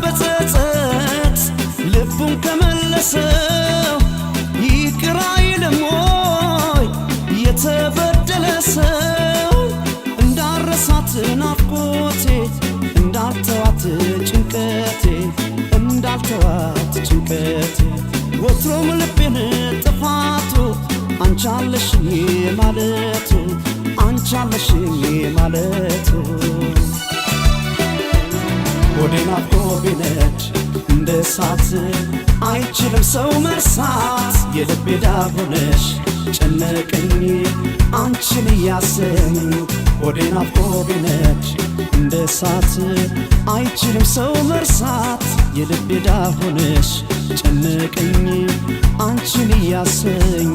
በጸጸት ልቡን ከመለሰው ይቅር አይልም ወይ የተበደለ ሰው? እንዳረሳት ናፍቆቴ፣ እንዳልተዋት ጭንቀቴ፣ እንዳልተዋት ጭንቀቴ። ወትሮም ልቤን ጥፋቱ አንቻለሽኝ ማለቱ፣ አንቻለሽኝ ማለቱ። ሆዴ ናፍቆ ቢነድ እንደ እሳት አይችልም ሰው መርሳት። የልቤ ዳር ሆነሽ ጨነቀኝ አንቺን እያሰኝ። ሆዴ ናፍቆ ቢነድ እንደ እሳት አይችልም ሰው መርሳት። የልቤ ዳር ሆነሽ ጨነቀኝ አንቺን እያሰኝ።